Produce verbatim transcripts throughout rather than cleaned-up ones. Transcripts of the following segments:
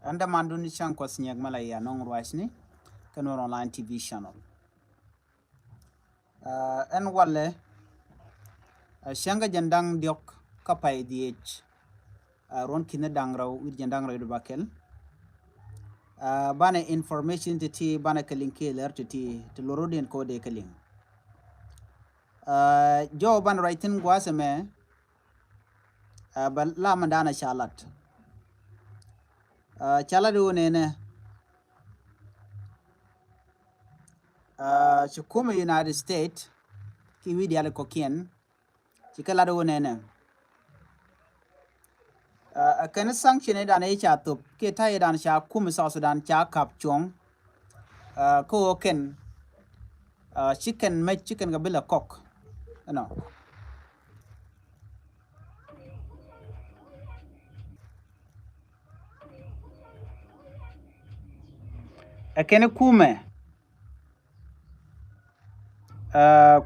Ɛn dämandun ni cäŋ Kuɔth Nyiek mɛ la yɛ nɔŋ ruacni kä Nuer Online T V channel. Ɛn walɛ cäŋ kä jɛn da̱ŋ diɔ̱k kä pay dhieec, ruɔ̱n ki̱ni da̱ŋ rɛw wi̱r jɛn da̱ŋ rɛw wi̱r bakɛl. Banɛ information ti̱ti̱, banɛ kɛ liŋ kiɛ lär ti̱ti̱ ti luɔr rɔ̱diɛn kɛ wä dee kɛ liŋ. Jɔw banɛ ruac thi̱n gua̱a̱th ɛmɛ, bɛ la mɛn da̱a̱n a ca lat. Ca lat i̱ wä nɛnɛ, ci kumɛ United States ki wi̱i̱ diaal kɔ̱kiɛn ci kɛ lat i̱ wä nɛnɛ. Ɛ kɛn sanction i̱ dan i̱ ca thop kiɛ ta̱yɛ dan ca kumɛ South Sudan ca kap cuɔ̱ŋ. Kä ɣöö kɛn ci kɛn mec ci kɛn kɛ bilɛ kɔk. Ɛnɔ ɛ kɛn kumɛ,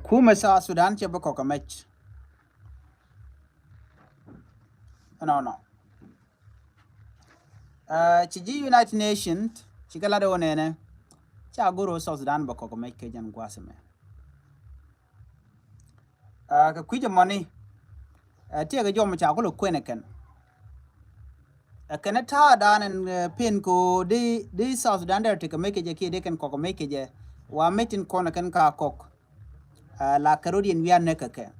kumɛ South Sudan cɛ bi kɔk kɛ mec. Ɛnɔnɔ ci ji̱ United Nations ci kɛ lat ɛ wä nɛnɛ ca go̱r ɣöö South Sudan bɛ kɔk kɛ mec kɛ jɛn gua̱a̱th ɛmɛ. Kɛ kui̱c ɛmɔni, tiɛɛkɛ jɔm ca kulɛ kuɛn ɛ kɛn. Ɛ kɛn ɛ ta̱a̱ dan ɛn pen ko di South Sudan dɛr tekɛ mec kɛ jɛ kiɛ di kɛn kɔk mec kɛ jɛ. Wa mec tin kɔn ɛ kɛn ka kɔk, la kɛ rot yɛn wian nɛ kɛ kɛ.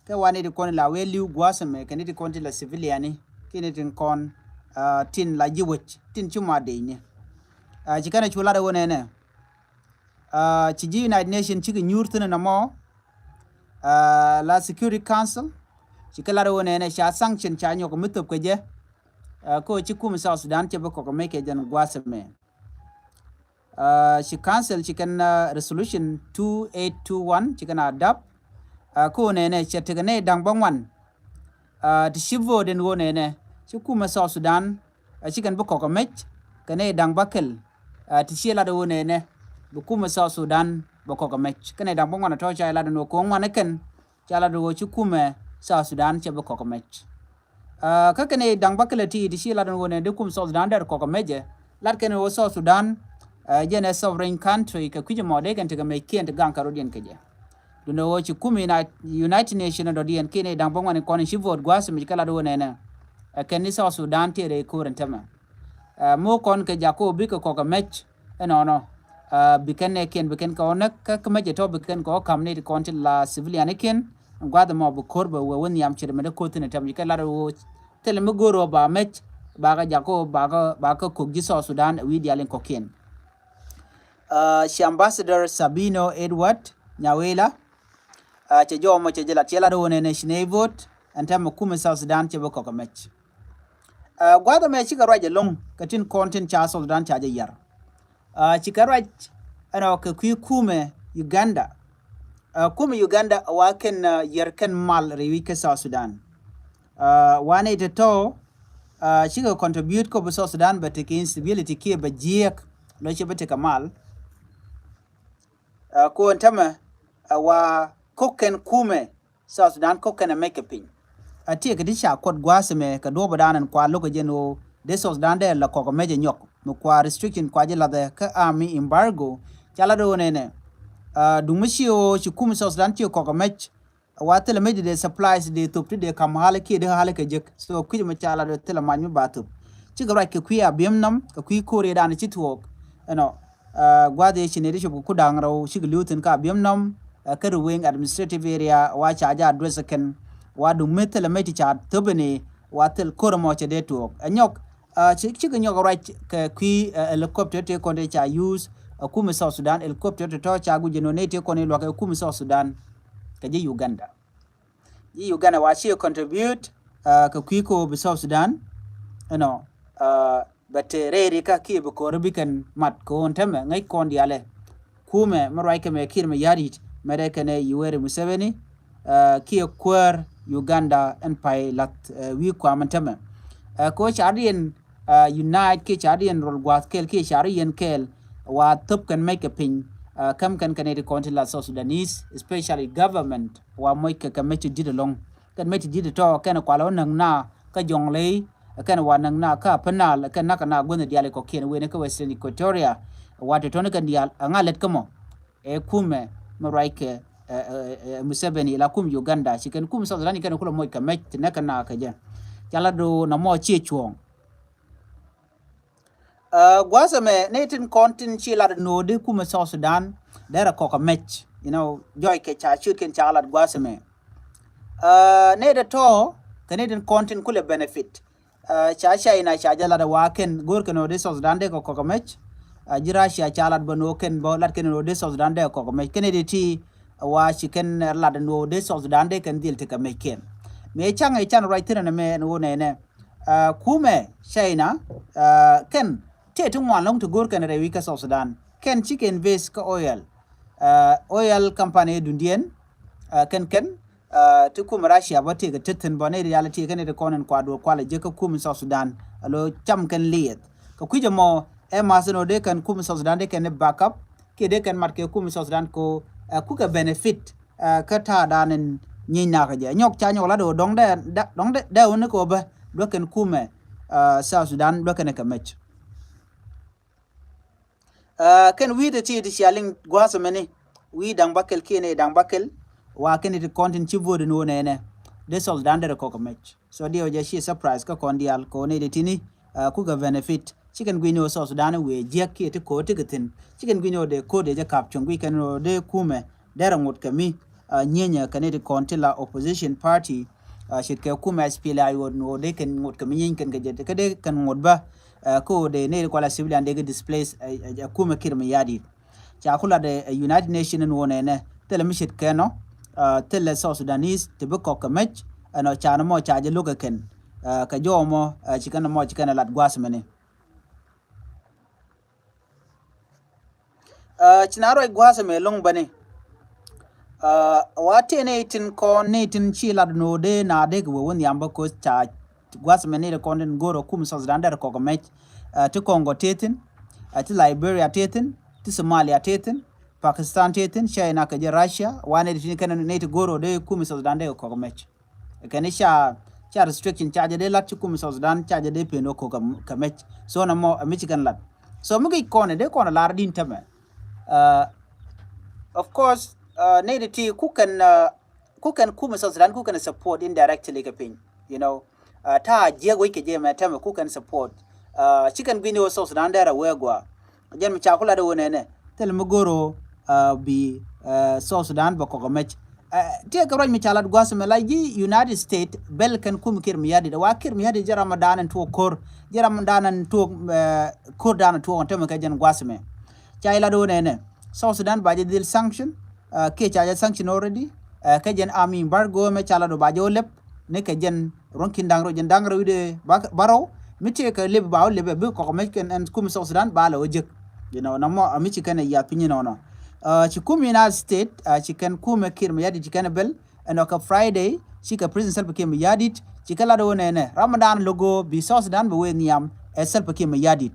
Kɛ wa ni ti kɔn la wee li̱w gua̱a̱th ɛmɛ kɛ ni ti kɔn ti la civilian ni kiɛ ni tin kɔn tin la ji̱ wec tin ci ma dec ni. Ci kɛn ɛ cu lat ɛ wä nɛnɛ. Ci ji̱ United Nations cikɛ nyuur thi̱n ɛn ɛmɔ, la Security Council ci kɛ lat ɛ wä nɛnɛ ca sanction ca nyɔk mi thop kɛ jɛ. Kä ci kumɛ South Sudan cɛ bi kɔk mec kɛ jɛn gua̱a̱th ɛmɛ. Ci council ci kɛn resolution two eight two one ci kɛn a dap. Kä wä nɛnɛ cɛ tekɛ nɛy da̱ŋ bä ŋuan. Ti ci vote in wä nɛnɛ ci kumɛ South Sudan ci kɛn bi kɔk mec kɛ nɛy da̱ŋ bä kɛl. Ti ci lat wä nɛnɛ bi kumɛ South Sudan bi kɔk mec kɛ nɛy da̱ŋ bä ŋuan tɔ̱ ca lat in wä ko̱ ŋuan kɛn. Ca lat ɣöö ci kumɛ South Sudan cɛ bi kɔk mec. Kä kɛn i̱ da̱ŋ bä kɛlɛ ti ti ci lat ɣöö nɛ di kum South Sudan dɛr kɔk mecɛ. Lat kɛn ɣöö South Sudan jɛn ɛ sovereign country kɛ kui̱c mɔ dee kɛn tekɛ mec kiɛn ti gaŋ kɛ rɔ̱diɛn kɛ jɛ. Duundɛ ɣöö ci kum United Nations dɔ̱diɛn kiɛn i̱ da̱ŋ bä ŋuan in kɔn in ci vote gua̱a̱th mec kɛ lat ɣöö nɛnɛ. Ɛ kɛn ni South Sudan tiɛɛr ɛ ko̱r in tämɛ. Ɛ mi wä kɔn kɛ jak kä wä bikɛ kɔk ɛ mec. Ɛnɔnɔ bi kɛn nɛɛkiɛn bi kɛn kɛ wä näk kä kä mec ɛ tɔ̱ bi kɛn kɛ wä ka̱m ni ti kɔn ti la civilian ikiɛn. Gua̱th ɛmɔ bi ko̱r bɛ wee wä nhiam ce̱t mɛ dee ko̱r thi̱n ɛ tɛm ci kɛ lat wä thilɛ mi go̱o̱r wä ba mec. Ba kɛ jak kä wä ba kɛ ba kɛ kok ji̱ South Sudan ɛ wi̱i̱ diaal in kɔ̱kiɛn. Ci Ambassador Sabino Edward Nyawela. Cɛ jɔw mɔ cɛ jɛ lat cɛ lat wä nɛ nɛ ci nɛ vote ɛn tɛmɛ kumɛ South Sudan cɛ bä kɔk ɛ mec. Gua̱th ɛmɛ cikɛ ruac ɛlɔ̱ŋ kɛ tin kɔn tin ca South Sudan ca jɛ yar. Cikɛ ruac ɛnɔ kɛ kui̱ kumɛ Uganda. Kumɛ Uganda wa kɛn yar kɛn mal rɛy wi̱c kä South Sudan. Wa nɛ itɛ tɔ̱ cikɛ contribute kɔ bi South Sudan bɛ tekɛ instability kiɛ bɛ jiɛk lɔ cɛ bɛ tekɛ mal. Ɛ ko̱n tämɛ ɛ wa ko̱k kɛn kumɛ South Sudan ko̱k kɛn ɛ mec kɛ piny. Ɛ tiɛɛkɛ ti ca kuɔt gua̱a̱th ɛmɛ kɛ duɔ̱ɔ̱p ɛ da̱a̱n ɛn kua lo̱k ɛ jɛn ɣöö dee South Sudan dee la kɔk ɛ mec ɛ nyɔk mi kua restriction kua ji̱ lathɛ kä army embargo. Ca lat ɣöö nɛnɛ duŋ mi ci ɣöö ci kumɛ South Sudan ci kɔk ɛ mec. Wa thilɛ mec di dee supplies di dee thop ti dee kam hali kiɛ di hali kɛ jek. So kui̱c mi ca la dee thilɛ mac mi ba thop. Cikɛ ruac kɛ kui̱ Abiemnom kɛ kui̱ ko̱r yɛ dan ci tuɔɔk. Ɛnɔ gua̱th yɛ ci nɛ di cop kɛ ku da̱ŋ rɛw cikɛ li̱w thi̱n kä Abiemnom kä Ruweng administrative area wa ca jɛ address kɛn. Wa duŋ mi thilɛ mec ti ca thop ɛn i̱ wa thil ko̱r ɛmɔ cɛ dee tuɔɔk ɛ nyɔk. Ci cikɛ nyɔk ruac kɛ kui̱ helicopter tëë kɔn tëë ca use. Kumɛ South Sudan helicopter tɔ̱ ca guic jɛ nɔ nɛy tëë kɔn i̱ luakä kumɛ South Sudan kɛ ji̱ Uganda. Ji̱ Uganda wa ci contribute kɛ kui̱ kɛ wä bi South Sudan. Ɛnɔ bɛ te rɛy rikä kiɛ bi ko̱r bi kɛn mat kɛ wä tämɛ ŋäc kɔn diaalɛ. Kumɛ mi ruac kɛ mɛ Kiir mɛ ya̱r yi̱t mɛ dee kɛnɛ Yoweri Museveni kiɛ kuäär Uganda ɛn pay lath wi̱i̱ kuam ɛn tämɛ. Kɛ ɣöö ca riɛn unite kiɛ ca riɛn rol gua̱a̱th kɛɛl kiɛ ca riɛn kɛɛl wa thop kɛn mec kɛ piny. Käm kɛn kɛn iti kɔn ti la South Sudanese especially government wa moc kɛ kɛ mec ti di̱t ɛlɔ̱ŋ. Kɛn mec ti di̱t ɛtɔ kɛn kualɛ wä näk na kä Jɔŋley Kɛn wa näk na kä Upper Nile, kɛn nak na guänh diaal kɔ̱kiɛn wen kä Western Equatoria. Wa te tɔni kɛn diaal, ɛŋa lät kä mɔ? Ɛ kumɛ mi ruac kɛ, ɛ, ɛ, ɛ, Museveni la kum Uganda. Ci kɛn kum South Sudan, ci kɛn kulɛ moc kɛ mec ti näk kɛ na kɛ jɛ. Ca la do na mɔ ciɛ cuɔ̱ɔ̱ŋ. Ɛ, gua̱a̱th ɛmɛ ni tin kɔn tin ci lat nuɔɔdi kumɛ South Sudan derɛ kɔk kɛ mec. You know, jɔc kɛ ca ciöt kɛn ca lat gua̱a̱th ɛmɛ. Ɛ, ni dee tɔ kɛ ni tin kɔn tin kulɛ benefit. Ɛ, ca China ca jɛ lat wa kɛn go̱o̱r kɛn nuɔɔdi South Sudan dee kɛ kɔk kɛ mec. Ɛ, ji̱ Russia ca lat bä nuɔɔk kɛn bä lat kɛn nuɔɔdi South Sudan dee kɛ kɔk kɛ mec. Kɛn ni dee ti wa ci kɛn, ɛ, lat nuɔɔdi South Sudan dee kɛn dhil ti kɛ mec kɛn. Mëë caŋ ɛ can ruac thi̱n ɛn mɛ ɛn ɣöö nɛnɛ. Ɛ, kumɛ China, ɛ, kɛn tëë ti ŋuan lɔ̱ŋ ti go̱o̱r kɛn rɛy wi̱c kä South Sudan. Kɛn cikɛ invest kä oil. Ɛ, oil company dundiɛn, ɛ, kɛn kɛn, ɛ, ti kum Russia bä tëë kɛ tethin bä ni reality kɛn ti kɔn in kua duɔl kualɛ jek kä kum South Sudan. Alo cam kɛn liɛth. Kɛ kui̱c ɛmɔ ɛ math in ɔ dee kɛn kum South Sudan dee kɛn backup. Kiɛ dee kɛn mat kɛ kum South Sudan ko, ɛ, kukɛ benefit. Ɛ, kä ta̱a̱ dan in nyieny nakä jɛ nyɔk ca nyɔk la do dɔŋ dɛ, dɔŋ dɛ wä ni kɛ wä bä duäkɛn kumɛ, ɛ, South Sudan duäkɛn kɛ mec. Ɛ, kɛn wi̱i̱ ti ti ti cia liŋ gua̱a̱th mɛni wi̱i̱ da̱ŋ bäkɛl kiɛ ni da̱ŋ bäkɛl wa kɛn ti kɔn tin ci vote ni wä nɛnɛ dee South Sudan derɛ kɔk kɛ mec. So diɛ wä jɛ ci surprise kä kɔn diaal kɛ wä ni ti tini, ɛ, kukɛ benefit. Cikɛn gui̱ny ni wä South Sudan wëë jiäk kiɛ ti ko̱o̱t ti kɛ thi̱n. Cikɛn gui̱ny ni wä dee ko̱o̱t dee jɛ kap cuŋ gui̱c kɛn ni wä dee kumɛ derɛ ŋot kɛ mi, ɛ, nyieny, ɛ, kɛ ni ti kɔn ti la opposition party, ɛ, ce̱tkɛ kumɛ S P L A I wä ni wä dee kɛn ŋot kɛ mi nyieny kɛn kɛ jɛ kä dee kɛn ŋot bä, ɛ, kä wä dee ni ti kuala civilian dee kɛ displace, ɛ, ɛ, ɛ, kumɛ Kiir Mayardit. Ca ku lat, ɛ, United Nation in wä nɛnɛ thilɛ mi ce̱tkɛ nɔ, ɛ, thilɛ South Sudanese ti bi kɔk kɛ mec, ɛnɔ ca ni mɔ ca jɛ lo̱k ɛ kɛn, ɛ, kɛ jɔw mɔ, ɛ, ci kɛn mɔ ci kɛn lat gua̱a̱th mɛni. Ɛ, ci na ruac gua̱a̱th ɛmɛ lo̱ŋ bäni. Ɛ, wa tëë ni tin kɔn ni tin ci lat nuɔɔdi na dee kɛ wee wä nhiam bä ko̱ ca gua̱a̱th ɛmɛ ni ti kɔn tin go̱o̱r ɔ kum South Sudan derɛ kɔk kɛ mec. Ɛ, ti Congo tëë thi̱n, ɛ, ti Liberia tëë thi̱n, ti Somalia tëë thi̱n, Pakistan tëë thi̱n, China kɛ jɛ Russia, wa ni ti tin kɛn ni ti go̱o̱r ɔ dee kum South Sudan dee kɛ kɔk kɛ mec. Kɛn ca, ca restriction ca jɛ dee lat ci kum South Sudan ca jɛ dee pen wä ko kɛ mec. So na mɔ a mi ci kɛn lat. So mi gic kɔn dee kɔn lar din tämɛ. Ɛ, of course, ɛ, ni di ti ku kɛn, ɛ, ku kɛn kum South Sudan ku kɛn support indirectly kɛ piny. You know, ɛ, ta̱a̱ jiɛk wec kɛ jɛ mɛ tämɛ ku kɛn support. Ɛ, ci kɛn gui̱ni wä South Sudan derɛ wee gua. Jɛn mi ca ku lat wä nɛnɛ thil mi go̱r ɔ, ɛ, bi, ɛ, South Sudan bɛ kɔk ɛ mec. Ɛ, tëëkɛ ruac mi ca lat gua̱a̱th mɛ la ji̱ United States bɛl kɛn kum Kiir Mayardit. Wa Kiir Mayardit jɛ ram dan in tuɔɔk ko̱r, jɛ ram dan in tuɔɔk, ɛ, ko̱r dan in tuɔɔk in tämɛ kɛ jɛn gua̱a̱th mɛ. Ca ilat wä nɛnɛ South Sudan ba jɛ dhil sanction, ɛ, kiɛ ca jɛ sanction already, ɛ, kɛ jɛn army embargo mɛ ca lat wä ba jɛ wä lɛp. Ni kɛ jɛn ruɔ̱n kin da̱ŋ rɛw jɛn da̱ŋ rɛw wi̱cdɛ bärɔw mi tëëkɛ lep ba wä lep ɛ bi kɔk mec kɛn ɛn kum South Sudan ba lɛ wä jek. You know, na mɔ a mi ci kɛn ɛ yath piny inɔnɔ. Ɛ, ci kum United States, ɛ, ci kɛn kumɛ Kiir Mayardit ci kɛn ɛ bɛl ɛn ɔ kɛ Friday ci kɛ President Salva Kiir Mayardit ci kɛ lat wä nɛnɛ Ramadan logo bi South Sudan bɛ wee nhiam ɛ Salva Kiir Mayardit.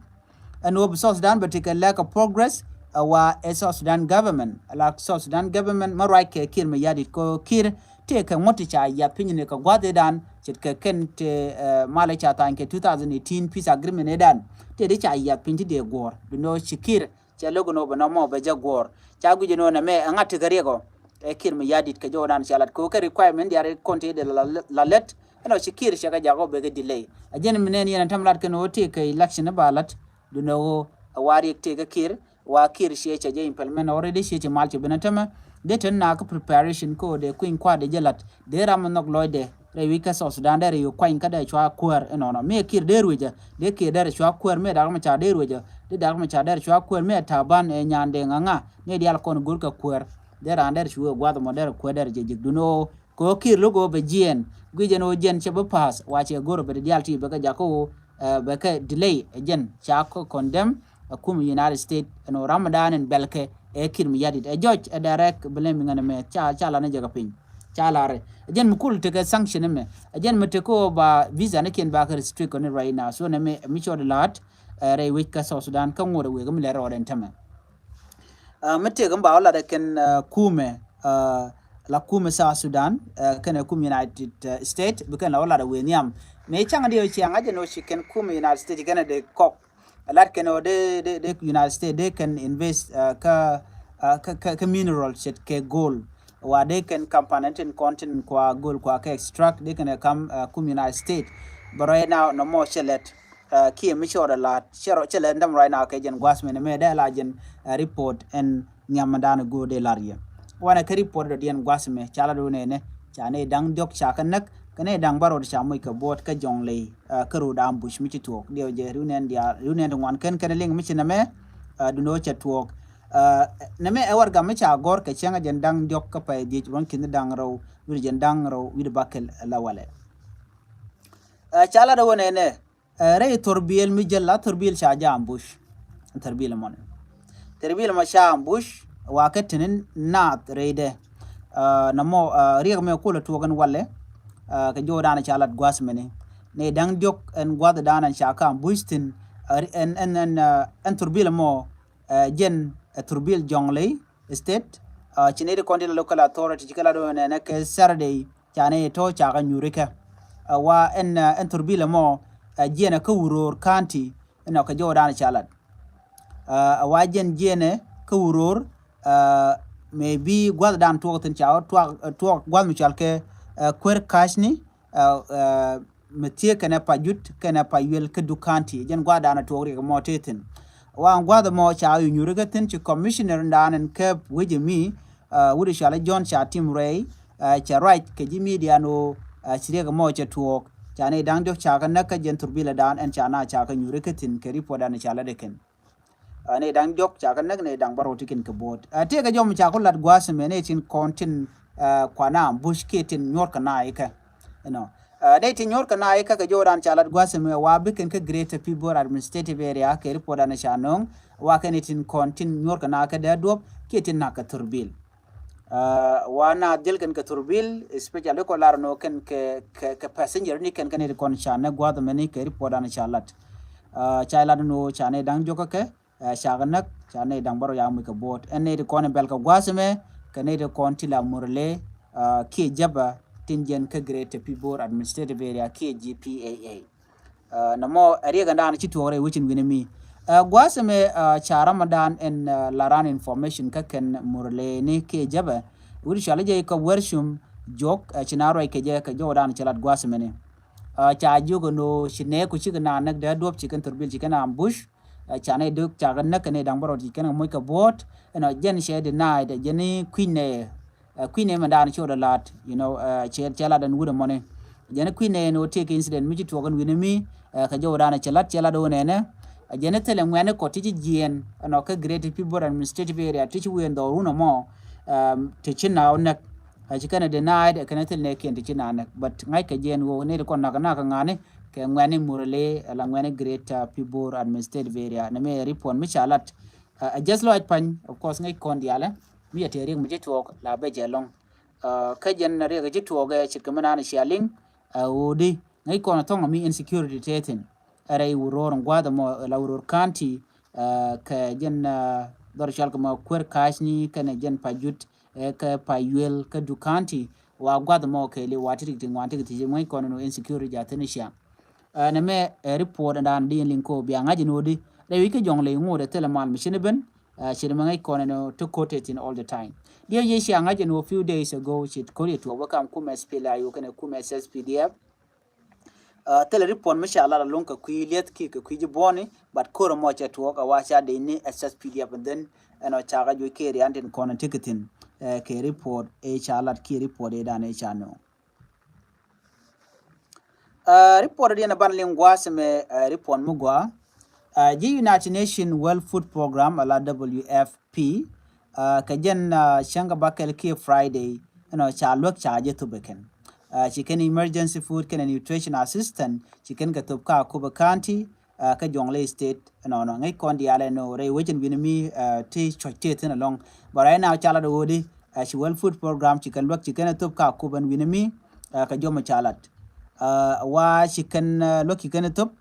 Ɛn ɣöö bi South Sudan bɛ tekɛ lack of progress, ɛ wa ɛ South Sudan government, ɛ la South Sudan government mɛ ruac kɛ Kiir Mayardit kɛ Kiir tëëkɛ ŋuɔ̱t ti ca yath piny ni kɛ gua̱th ëëdan ce̱tkɛ kɛn ti, ɛ, malɛ ca tha̱a̱ny kɛ two thousand eighteen peace agreement ëëdan. Tëë di ca yath piny ti dee guɔ̱ɔ̱r bi nɔ ci Kiir cɛ lo̱k nɔ bɛ nɔ mɔ bɛ jɛ guɔ̱ɔ̱r. Ca guic nɔ nɛ mɛ ɛ ŋa̱t ti kɛ riɛk ɔ. Ɛ Kiir Mayardit kɛ jɔwdan ca lat kɛ wä kɛ requirement diaal kɔn ti dee la, la, la lät. Ɛn ɔ ci Kiir cɛ kɛ jak ɔ bɛ kɛ delay. Ɛ jɛn mi nɛn yɛn ɛ tɛm lat kɛn ɔ tëëkɛ election ba lat. Dunɛ ɣöö ɛ wa riɛk tëëk kä Kiir, wa Kiir ciɛ cɛ jɛ implement already ciɛ cɛ mal cɛ ben ɛ tämɛ. Dee ten na kä preparation kä ɣöö dee kuiny kua̱r dee jɛ la̱t dee ram mi nhɔk lɔcdɛ rɛy wi̱c kä South Sudan dee rɛy wi̱c kuany kä dee cua kuäär inɔnɔ. Mi ɛ Kiir dee ruecä dee Kiir dee rɛ cua kuäär, mi ɛ Dak Macar dee ruecä dee Dak Macar dee rɛ cua kuäär, mi ɛ Taban ɛ Nyandɛŋ ɛ ŋa ni diaal kɔn go̱r kɛ kuäär. Dee raan dee rɛ cu wee gua̱th ɛmɔ dee rɛ kuäär dee rɛ jɛ jek dun ɣöö kɛ ɣöö Kiir lo̱k ɣöö bɛ jiɛɛn. Guic ɛn ɣöö jiɛn cɛ bi pa̱a̱th wa cɛ go̱r ɣöö bɛ dee diaal ti bɛ kɛ jak kä ɣöö, ɛ, bɛ kɛ delay ɛ jɛn ca kɔ condemn ɛ kum United States ɛn ɣöö Ramadan ɛn bɛlkɛ ɛ Kiir Mayardit ɛ judge ɛ direct blaming ɛn ɛmɛ ca, ca lanɛ jɛ kɛ piny. Ca larɛ ɛ jɛn mi kul tekɛ sanction ɛmɛ ɛ jɛn mi tekɛ ɣöö ba visa ni kiɛn ba kɛ restrict kɔni right now. So nɛ mɛ mi cɔɔd la̱a̱t, ɛ, rɛy wec kä South Sudan kä ŋot ɛ wek mi lɛ rɔɔdɛ ɛn tämɛ. Ɛ, mi tëëk mi ba wä lat ɛ kɛn, ɛ, kumɛ, ɛ, la kumɛ South Sudan, ɛ, kɛnɛ kum United, ɛ, States, bi kɛn la wä lat ɛ wëë nhiam. Mëë caŋ diɛ ciaŋ a jɛ nɔ ci kɛn kum United States kɛn a dee kɔk. Lat kɛn ɔ dee dee dee United States dee kɛn invest kä kä kä mineral ce̱tkɛ gold. Wa dee kɛn company tin kɔn tin kua gold kua kɛ extract dee kɛn ɛ kam kum United States. But right now nɔmɔ cɛ lɛt kiɛ mi cɛ ɔ dee la̱t cɛ lɛt däm right now kɛ jɛn gua̱th mɛn mɛ dee la jɛn report ɛn nhiamdan go̱o̱r dee lar yɛ. Wanɛ kä report dɔ̱diɛn gua̱th mɛ ca lat wä nɛnɛ ca nɛy da̱ŋ diɔ̱k ca kä näk kɛ nɛy da̱ŋ bärɔw ca moc kɛ buɔt kä Jonglei kä rut ambush mi ci tuɔɔk diɛw jɛ riw nɛn diaal riw nɛn ti ŋuan kɛn kɛn liŋ mi ci nɛmɛ. Duundɛ wä cɛ tuɔɔk nɛmɛ ɛ warɛgak mi ca gɔ̱r kɛ cäŋ ɛ jɛn da̱ŋ diɔ̱k kä pay dhiec ruɔ̱n ki̱n da̱ŋ rɛw wi̱cdɛ jɛn da̱ŋ rɛw wi̱cdɛ bäkɛl la walɛ. Ca lat wä nɛnɛ rɛy thurbil mi jäl la thurbil ca jɛ ambush. Thurbil mɔni thurbil mɔ ca ambush wa kä tini naath rɛydɛ. Nɔmɔ riɛk mɛ kulɛ tuɔk in walɛ kɛ jɔwdan ca lat gua̱th mɛni. Nɛy da̱ŋ diɔ̱k ɛn gua̱thdan ɛn ca kä ambush thin ɛn ɛn ɛn thurbil mɔ jɛn thurbil Jonglei State. Ci nɛy ti kɔn ti la local authority ci kɛ la do̱n ɛnɛ kɛ Saturday ca nɛy tɔ̱ ca kɛ nyuri kɛ. Wa ɛn ɛn thurbil mɔ jiɛn kä Uror County ɛnɔ kɛ jɔwdan ca lat. Wa jiɛn jiɛn kä Uror maybe gua̱thdan tuɔk thin ca tuɔk gua̱th mi cɔal kɛ Kuer Kashni. Mi thiee kɛnɛ Pajut kɛnɛ Payuel kä Duk County jɛn gua̱thdan tuɔk riɛk mɔ tëë thin. Wa gua̱th mɔ ca yu nyuri kä thin ci commissioner dan ɛn kɛp wec mi wut cɔal John ca tim rɛy. Cɛ ruac kɛ ji̱ media ni ɣöö ci riɛk mɔ cɛ tuɔɔk ca nɛy da̱ŋ diɔ̱k ca kä näk kä jɛn thurbil dan ɛn ca na ca kä nyuri kä thin kɛ report dan ca lät ɛ kɛn. Nɛy da̱ŋ diɔ̱k ca kä näk nɛy da̱ŋ bärɔw ti kɛn kɛ buɔ̱t tëëkɛ jɔm ca ku lat gua̱th mɛ nɛy tin kɔn tin kuana ambush kiɛ tin nyuɔ̱r kɛ na ikä. Inɔ dee tin nyuɔ̱r kɛ na ikä kɛ jɔwdan ca lat gua̱th mɛ wa bi kɛn kä Greater Pibor Administrative Area kɛ report dan ca no̱o̱ŋ. Wa kɛn tin kɔn tin nyuɔ̱r kɛ na ikä dee duɔ̱p kiɛ tin nak kɛ thurbil. Wa na dhil kɛn kɛ thurbil especially kɔ lar nɔ kɛn kɛ kɛ passenger ni kɛn kɛn ti kɔn ca nɛ gua̱th mɛni kɛ report dan ca lat. Ca lat nɔ ca nɛ da̱ŋ diɔ̱k kɛ ca kɛ näk ca nɛ da̱ŋ bärɔw ya muc kɛ buɔ̱t ɛn nɛ ti kɔn bɛl kɛ gua̱th mɛ kɛ nɛ ti kɔn ti la Murle kiɛ Jaba tin jɛn kä Greater Pibor Administrative Area kiɛ G P A A. Nɔmɔ ɛ riɛk ɛn dan ci tuɔɔk rɛy wecin wi̱nɛ mi gua̱th mɛ ca Ramadan ɛn la ran information kä kɛn Murle ni kiɛ Jaba wut cɔal jɛ kɛ Wärcum Juɔk ci na ruac kɛ jɛ kɛ jɔwdan ci lat gua̱th mɛni. Ca jiök ɛn ɣöö ci nɛɛku cikɛ na näk dee duɔ̱p ci kɛn thurbil ci kɛn ambush. Ca nɛy duk ca kɛ näk kɛ nɛy da̱ŋ bärɔw ci kɛn kɛ moc kɛ buɔ̱t. Ɛnɔ jɛn cɛ denied jɛn kui̱ny nɛy kui̱ny nɛy mɛn dan ci wä dee la̱t you know cɛ cɛ lat ɛn wut ɛmɔni. Jɛn kui̱ny nɛy ɛn ɣöö tëëkɛ incident mi ci tuɔɔk ɛn wi̱nɛ mi kɛ jɔwdan cɛ lat cɛ lat ɣöö nɛnɛ. Jɛn thilɛ ŋuɛ̈ni kɔ ti ci jiɛɛn ɛnɔ kä Greater Pibor Administrative Area ti ci wëë ɛn dhɔrun ɛmɔ ti ci na wä näk. Ci kɛn ɛ denied ɛ kɛn ɛ thil nɛɛkiɛn ti ci na näk but ŋa̱ckɛ jɛ ɛn ɣöö nɛy ti kɔn nakä nakä ŋa̱ni kɛ ŋuɛ̈ni Murle ala ŋuɛ̈ni Greater Pibor Administrative Area nɛmɛ ɛ report mi ca lat. Ɛ jɛth lɔc pa̱ny of course ŋäc kɔn diaalɛ mi cɛ tëë riɛk mi ci tuɔɔk la bɛ jɛ lɔ̱ŋ. Kä jɛn riɛk ci tuɔɔk ɛ ce̱tkɛ mi naan cia liŋ ɛ ɣöödi ŋäc kɔn ɛ thɔ̱ŋ mi insecurity tëë thi̱n. Ɛ rɛy Uror gua̱a̱th ɛmɔ la Uror County kɛ jɛn dhɔr cɔal kɛ mɔ Kuer Kashni kɛnɛ jɛn Pajut kɛ Payuel kä Duk County. Wa gua̱th mɔ kɛɛli wa ti rik ti ŋuan ti kɛ thiec ŋäc kɔn ɛn ɣöö insecurity ja̱ thi̱n cia. Nɛmɛ ɛ report ɛn dan di ɛn liŋ ko̱o̱p bia ŋa̱c ɛn ɣöödi rɛy wi̱c kä Jɔŋlei ŋo̱o̱dɛ thilɛ mal mi cin ɛ ben. Ci nɛmɛ ŋäc kɔn ɛn ɣöö ti ko̱t tëë thi̱n all the time. Diɛ yɛ cia ŋa̱c ɛn ɣöö few days ago ci ko̱r yɛ tuɔɔk bä kam kum S P L A I O kɛnɛ kum S S P D F. Thilɛ report mi ca lat alɔŋ kɛ kui̱ lieth kiɛ kɛ kui̱ ji̱ buɔ̱ni but ko̱r ɛmɔ cɛ tuɔɔk ɛ wa ca dee ni S S P D F and then ɛnɔ ca kɛ juɔc kɛ rian tin kɔn ɛ ti kɛ thi̱n. Kɛ report ɛ ca lat kiɛ report ɛ dan ɛ ca nööŋ. Report diɛn ɛ ban liŋ gua̱a̱th mɛ report mi gua̱a̱ ji̱ United Nations World Food Program ala W F P. Kɛ jɛn cäŋ kɛ bakɛl kiɛ Friday ɛnɔ ca luäk ca jɛ thop ɛ kɛn. Ci kɛn emergency food kɛnɛ nutrition assistance ci kɛn kɛ thop ka Akobo County kä Jɔŋlei State. Ɛnɔnɔ ŋäc kɔn diaalɛ nɔ rɛy wecin wi̱n mi ti cuɔ̱c tëë thi̱n alɔŋ. But right now ca lat ɛ ɣöödi ci World Food Program ci kɛn luäk ci kɛn ɛ thop ka Akobo ɛn wi̱n mi kɛ jɔmɔ ca lat. Wa ci kɛn luäk ci kɛn ɛ thop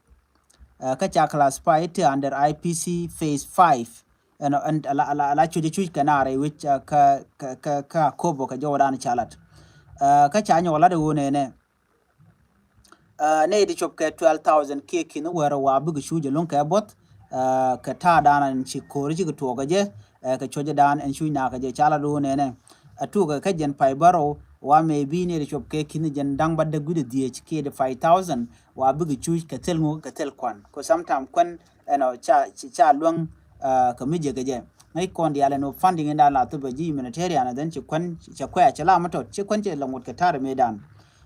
kä ca classify ti under I P C phase five. Ɛn ala ala ala cuc cuc kɛ naar i̱ wi̱c kä kä kä kä Akobo kɛ jɔwdan ca lat. Kä ca nyɔk lat i̱ wun ɛnɛ. Ɛ, nɛy ti cop kɛ twelve thousand kiɛ ki̱n wɛrɛ wa bikɛ cuc ɛlɔ̱ŋ kɛ buɔth. Ɛ, kɛ ta̱a̱ dan ɛn ci ko̱r ci kɛ tuɔɔk kɛ jɛ. Ɛ, kɛ cuɔ̱cɛ dan ɛn cuc na kɛ jɛ ca la do̱o̱ nɛnɛ. Ɛ, tuɔɔk kɛ jɛn pay bärɔw wa maybe nɛy ti cop kɛ ki̱n jɛn da̱ŋ bädäk wi̱cdɛ dhieec kiɛ di five thousand wa bikɛ cuc kɛ thil ŋu kɛ thil kuan. Kɛ sometime kuan ɛnɔ ca, ca luäŋ, ɛ, kɛ mi jɛ kɛ jɛ. Ŋäc kɔn diaal ɛn ɣöö funding in dan la thop ɛ ji̱ humanitarian, and then ci kuan cɛ kuɛ cɛ la mi tɔt ci kuan cɛ la ŋut kɛ ta̱a̱ rɛ mëë dan.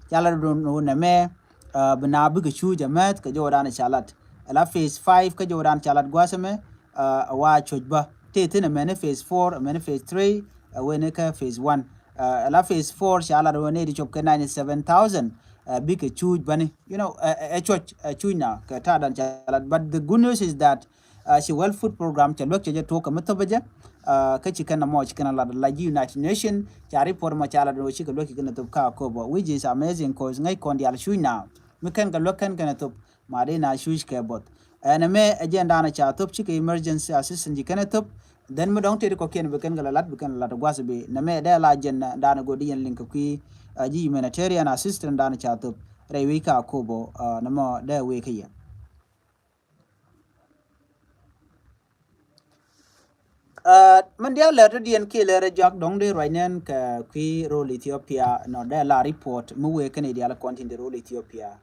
Ca la do̱o̱ nɛmɛ, ɛ, bi na bikɛ cuc ɛ mɛth kɛ jɔwdan ca lat. Ɛ la phase five kɛ jɔwdan ca lat gua̱a̱th ɛmɛ, ɛ, ɛ wa cuc bä. Tëë thi̱n ɛmɛni phase four, ɛmɛni phase three, ɛ wen ni kä phase one. Ɛ, ɛ la phase four ca lat wen ni di cop kɛ ninety seven thousand, ɛ, bikɛ cuc bäni. You know, ɛ, ɛ, ɛ cuc, ɛ cuc na kɛ ta̱a̱ dan ca lat. But the good news is that, ɛ, ci World Food Program cɛ luäk cɛ jɛ tuɔɔk kɛ mi thop ɛ jɛ. Ɛ, kä ci kɛn ɛmɔ ci kɛn ɛ lat la ji̱ United Nation ca report mɔ ca lat ɛ wä ci kɛ luäk ci kɛn ɛ thop kä Akobo, which is amazing, 'cause ŋäc kɔn diaal cuc na mi kɛn kɛ luäk kɛn kɛn ɛ thop ma dee na cuc kɛ buɔth. Ɛn ɛmɛ ɛ jɛn dan ɛ ca thop ci kɛ emergency assistance ci kɛn ɛ thop. Then mi dɔ̱ŋ tëë ti kɔ̱kiɛn bi kɛn kɛ la lat, bi kɛn la lat gua̱th bi nɛmɛ dee la jɛn dan ɛ go̱ di yɛn liŋ kɛ kui̱, ɛ, ji̱ humanitarian assistance dan ɛ ca thop rɛy wec kä Akobo, ɛ, nɛmɔ dee wec kä yɛ. Ɛ, min diaal lɛr ti diɛn kiɛ lɛr ɛ jɔak dɔ̱ŋ di ruac nɛn kɛ kui̱ rol Ethiopia nɔ dee la report mi wëë kɛn i̱ diaal kɔn tin di rol Ethiopia.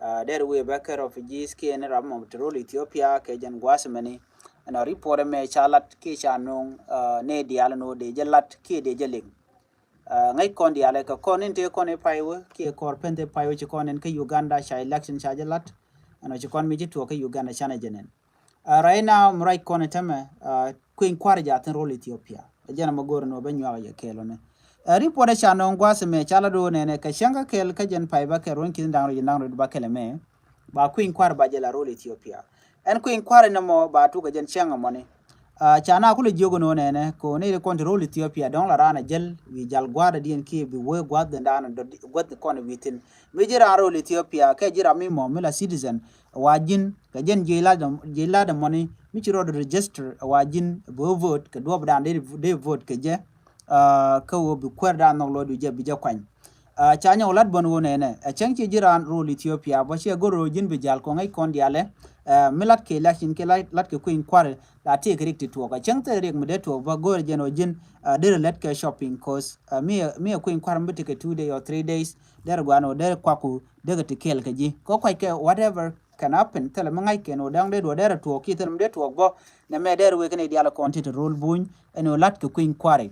Ɛ, dee ri wëë bɛ kɛ refugees kiɛ ni ram mɔ ti rol Ethiopia kɛ jɛn gua̱a̱th mɛni. Ɛnɔ report ɛmɛ ca lat kiɛ ca no̱o̱ŋ, ɛ, ni diaal nɔ dee jɛ lat kiɛ dee jɛ liŋ. Ɛ, ŋäc kɔn diaal ɛ kɛ kɔn in tëë kɔn i̱ pay wä kiɛ kɔr pen tëë pay wä ci kɔn in kä Uganda ca election ca jɛ lat. Ɛnɔ ci kɔn mi ci tuɔɔk kä Uganda canɛ jɛ nɛn. Ɛ, right now mi ruac kɔn ɛ tämɛ, ɛ, kui̱ny kua̱r jaathin rol Ethiopia. Ɛ jɛn ɛmɛ go̱o̱r ɛn ɣöö bä nyuak ɛ yɛ kɛɛl ɔnɛ. Ɛ, report ɛ ca nɔŋ gua̱a̱th ɛmɛ ca la do̱o̱ nɛnɛ kɛ cäŋ kä kɛɛl kä jɛn pay bä kɛ ruɔ̱n ki̱n da̱ŋ rɛy da̱ŋ rɛy bä kɛl ɛmɛ. Ba kui̱ny kua̱r ba jɛ la rol Ethiopia. Ɛn kui̱ny kua̱r ɛn ɛmɔ ba tuk ɛ jɛn cäŋ ɛmɔni. Ɛ, ca na kulɛ jiök ɛn ɣöö nɛnɛ kɛ ɣöö nɛy ti kɔn ti rol Ethiopia dɔ̱ŋ la raan ɛ jäl wi̱i̱ jal gua̱a̱r dɔ̱diɛn kiɛ bi wee gua̱a̱r dhin raan dɔ̱diɛn gua̱a̱r dhin kɔn wi̱i̱ thi̱n. Mi ji̱ raan rol Ethiopia kɛ ji̱ ram mi mɔ mi la citizen wa ji̱n kɛ jɛn ji̱ lat ji̱ lat ɛmɔni mi ci rɔɔd register wa ji̱n bi wä vote kɛ duɔ̱ɔ̱p dan dee, dee vote kɛ jɛ. Ɛ, kä wä bi kuäär dan nhɔk lɔɔd wi̱i̱ jɛ bi jɛ kuany. Ɛ, ca nyɔk lat bän wä nɛnɛ ɛ cäŋ ci ji̱ raan rol Ethiopia bä ciɛ go̱r rol ji̱n bi jal kɔŋ ŋäc kɔn dialɛ. Ɛ, mi lat kɛ election kɛ lat, lat kɛ kui̱ny kua̱r la tëëk riɛk ti tuɔɔk ɛ cäŋ thil riɛk mi dee tuɔɔk bä go̱r jɛn wä ji̱n, ɛ, derɛ lät kɛ shopping 'cause, ɛ, mi, mi ɛ kui̱ny kua̱r mi bi tekɛ two day or three days derɛ guan wä derɛ kuaku dekɛ ti kɛɛl kɛ ji̱ kɛ kuac kɛ whatever can happen. Thilɛ mi ŋa̱c kɛn wä däŋ dee duɔ derɛ tuɔɔk kiɛ thilɛ mi dee tuɔɔk bä. Nɛ mɛ derɛ wek kɛn i̱ dialɛ kɔn ti te rol buny ɛn wä lat kɛ kui̱ny kua̱ri.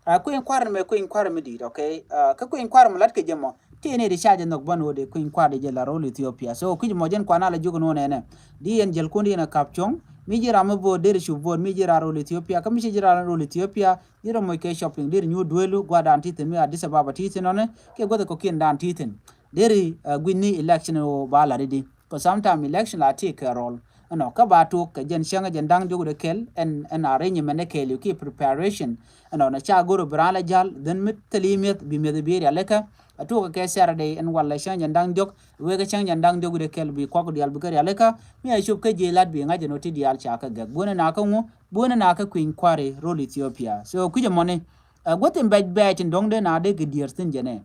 Ɛ, kui̱ny kua̱r mɛ kui̱ny kua̱r mi di̱i̱t, okay? Ɛ, kä kui̱ny kua̱r mi lat kɛ jɛ mɔ ti ni di ca jɛ nhɔk bän wä dee kui̱ny kua̱r di jɛ la rol Ethiopia. So kui̱c mɔ jɛn kuan a la jiök ni wä nɛnɛ di yɛn jäl kun di yɛn a kap cuɔ̱ŋ mi ji̱ ram mi vote deri cu vote mi ji̱ ram rol Ethiopia kä mi ci ji̱ ram rol Ethiopia ji̱ ram moc kɛ shopping deri nyu duelu gua̱dan ti thin mi Addis Ababa ti thin nɔni kɛ gua̱th kɔkiɛn dan ti thin deri, ɛ, gui̱n ni election wä ba la di di. Kɛ sometime election la ti kɛ rol. Ɛnɔ kä ba tuk kɛ jɛn cäŋ jɛn da̱ŋ diɔk dee kɛl ɛn, ɛn arrangement dee kɛl yuk ki preparation. Ɛnɔ na ca go̱r bi raan la jal then mi thil i̱ mi̱eth bi mi̱eth bi rialikä. A tuk kɛ Saturday ɛn wal la cäŋ jɛn da̱ŋ diɔk wek cäŋ jɛn da̱ŋ diɔk dee kɛl bi kuak dial bi kɛ rialikä. Mi a cop kä ji̱ lat bi ŋa̱c ɛn wä ti dial ca kä gɛk buɔ̱n ɛn a kä ŋu buɔ̱n ɛn a kä kui̱ny kua̱ri rol Ethiopia. So kui̱c ɛmɔni, ɛ, guäth in bɛc bɛc in dɔ̱ŋ dee na dee kɛ diɛɛr thi̱n jɛnɛ.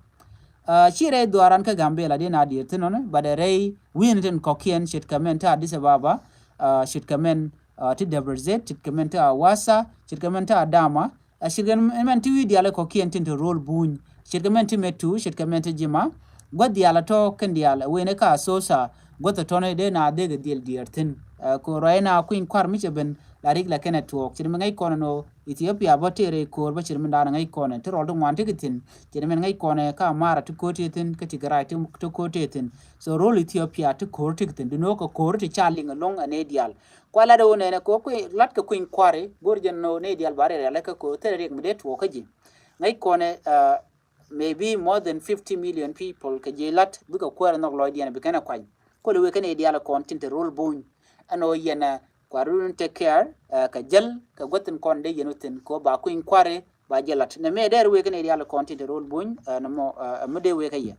Ɛ, ci rɛy dhuaaran kä Gambela di na diɛɛr thi̱n nɔni, but ɛ rɛy wi̱i̱ni tin kɔ̱kiɛn ce̱tkɛ mɛn ti Addis Ababa, ɛ, ce̱tkɛ mɛn, ɛ, ti Debre Zeit, ce̱tkɛ mɛn ti Awasa, ce̱tkɛ mɛn ti Adama, ɛ, ce̱tkɛ mɛn ti wi̱i̱ diaal kɔ̱kiɛn tin ti rol buny, ce̱tkɛ mɛn ti Metu, ce̱tkɛ mɛn ti Jima, gua̱th diaal a tɔ̱ kɛn diaal ɛ wen ɛ ka Asosa, gua̱th ɛ tɔ̱ni dee na dhek ɛ dhiel diɛɛr thi̱n. Ɛ, kɛ ruac na kui̱ny kua̱r mi cɛ ben la rik la kɛn ɛ tuɔɔk, ce̱t mi ŋäc kɔn ɛn ɣöö Ethiopia bä tëë rɛy ko̱o̱r bä ce̱t mi da̱a̱n ŋäc kɔnɛ ti rɔl ti ŋuan ti ki thi̱n. Ce̱t mi ŋäc kɔnɛ ka Amara ti ko̱o̱r ti thi̱n kä ti Gɛrac ti, ti ko̱o̱r ti thi̱n. So rol Ethiopia ti ko̱o̱r ti ki thi̱n. Duno kɛ ko̱o̱r ti ca liŋ ɛlɔ̱ŋ ɛ nɛy diaal. Kua lat ɣöö nɛnɛ kɛ ɣöö kui̱, lat kɛ kui̱ny kua̱ri go̱r jɛn ɣöö nɛy diaal ba riɛl rialikä kɛ ɣöö thilɛ riɛk mi dee tuɔɔk kä ji̱. Ŋäc kɔnɛ, ɛ, maybe more than fifty million people kɛ ji̱ lat bikɛ kuäär nhɔk lɔcdiɛn bi kɛn ɛ kuany. Kɔlɛ wek kɛn nɛy diaal kɔn tin te rol buny. Ɛn ɣöö yɛn, ɛ, kua run take care, ɛ, kɛ jäl kɛ guäth in kɔn dee yɛn wä thi̱n kɛ ɣöö ba kui̱ny kua̱ri ba jɛ lat. Nɛ mëë dee ri wek kɛn nɛy diaal kɔn tin te rol buny, ɛ, nɛ mɔ, ɛ, mi dee wek kä yɛ.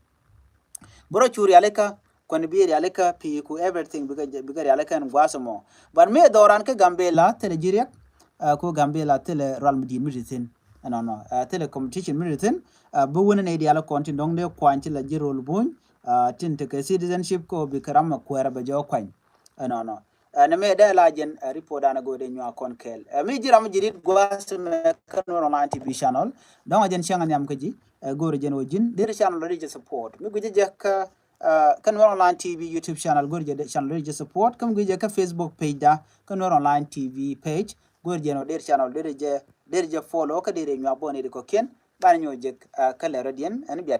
Bä rɔ cu rialikä, kuɛn bi rialikä pi̱i̱ ku everything bikɛ, bikɛ rialikä ɛn gua̱a̱th ɛmɔ. But mëë dhɔran kä Gambela thilɛ ji̱ riɛk, ɛ, ku Gambela thilɛ rual mi di̱i̱t mi ti thi̱n. Ɛnɔnɔ, ɛ, thilɛ competition mi ti thi̱n, ɛ, bi wänä nɛy diaal kɔn tin dɔ̱ŋ dee kuany ti la ji̱ rol buny, Tin tekɛ citizenship kɛ ɣöö bikɛ ram ɛ kuɛɛrɛ bɛ jɛ kuany. Ɛnɔnɔ. Ɛn mëë dee la jɛn report danɛ go̱o̱r dee nyuak kɔn kɛɛl. Mi ji̱ ram ji̱ rit gua̱a̱th mɛ kä Nuer Online T V channel. Dɔ̱ŋ a jɛn cäŋ a nhiam kä ji̱ go̱o̱r jɛn wä ji̱n dee channel dee jɛ support. Mi gui̱cä jɛ kä kä Nuer Online T V YouTube channel go̱o̱r jɛ channel dee jɛ support. Kä mi gui̱cä jɛ kä Facebook page da kä Nuer Online T V page go̱o̱r jɛn wä dee channel dee jɛ dee jɛ follow kä dee nyuak bä ni di kɔkiɛn. Banɛ nyuɔ jɛ kä lɛ rɔ̱diɛn ɛn bia